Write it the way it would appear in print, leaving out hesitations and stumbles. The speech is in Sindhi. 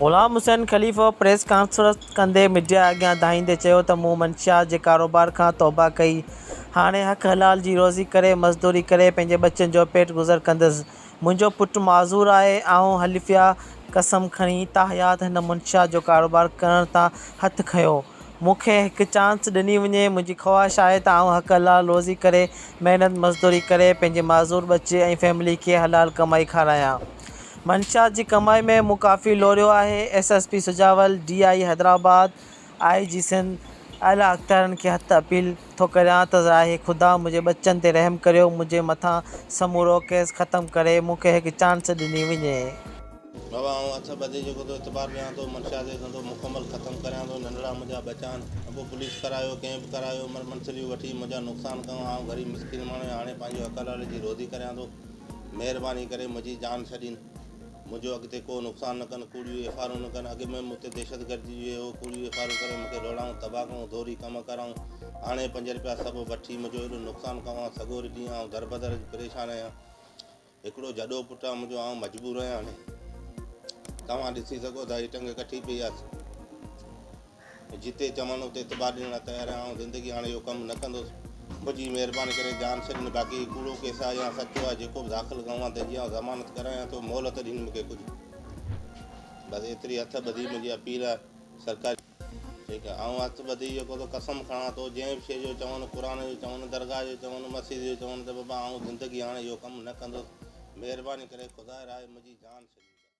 غلام حسين خليفو پريس ڪانفرنس ڪندي ميڊيا اڳيان دانهيندي چيو ته مون منشيات جي ڪاروبار کان توبه ڪئي، هاڻي حق حلال جي روزي ڪري مزدوري ڪري پنهنجي ٻچن جو پيٽ گذر ڪندس، منهنجو پٽ معذور آهي، آئون حلفيه قسم کڻي تاحيات هن منشيات جو ڪاروبار ڪرڻ تان هٿ کنيو، مون کي هڪ چانس ڏني وڃي، منهنجي خواهش آهي ته آئون حق حلال روزي ڪري محنت مزدوري ڪري پنهنجي معذور ٻچي ۽ فيملي کي حلال ڪمائي کارايان. منشيات جي ڪمائي ۾ مون ڪافي لوريو آهي، S S P Sujawal, D I Hyderabad, I G Sindh, اعليٰ اختيارين کي هٿ اپيل ٿو ڪريان ته راهي خدا منهنجي ٻچن تي رحم ڪريو منهنجي مٿان سمورو ڪيس ختم ڪري مون کي هڪ چانس ڏني وڃي. بابا آئون هٿ ٻڌي جيڪو ٿو اعتبار ڏيان ٿو منشيات جو ڌنڌو مڪمل ختم ڪريان ٿو ننڍڙا منهنجا ٻچا آهن ابو پوليس ڪرايو ڪنهن به ڪرايو مر منٿليون وٺي منهنجا نقصان ڪيو آئون غريب مسڪين ماڻهو آهيان هاڻي پنهنجو حق حلال جي روزي ڪريان ٿو. مهرباني ڪري منهنجي جان ڇڏين، منهنجو اڳتي ڪو نقصان نه ڪن، ڪوڙيون ايف آرون نه ڪن، اڳ ۾ مون تي دهشتگردي جو اهو ڪوڙيون ايف آرون ڪري مون کي لوڙائون، تباهه ڪيائون، زوري ڪم ڪرائون، هاڻي پنج رپيا سڀ وٺي منهنجو ايڏو نقصان ڪيائون، آئون سڳوري ڏينهن آئون دربدر اڄ پريشان آهيان، هڪڙو جڏو پٽ آهي منهنجو، آئون مجبور آهيان هاڻي توهان ڏسي سگهو ٿا هي ٽنگ ڪٺي پئي آهي. جتي چون اتي اعتبار ڏيڻ لاء تيار آهيان آئون زندگي هاڻي اهو ڪم نه ڪندس منهنجي مهرباني ڪري جان ڇڏين باقي هي ڪوڙو ڪيس آهي يا سچو آهي جيڪو به داخل ڪيو آهي تنهن جي آئون ضمانت ڪرايان ٿو مهلت ڏين مون کي ڪجهه بس ايتري هٿ ٻڌي منهنجي اپيل آهي سرڪاري ٺيڪ آهي آئون هٿ ٻڌي جيڪو ٿو قسم کڻان ٿو جنهن به شيء جو چون قرآن جو چون درگاهه جو چون مسجد جو چون ته بابا آئون زندگي هاڻي اهو ڪم نه ڪندس مهرباني ڪري خدا راء منهنجي جان ڇڏين.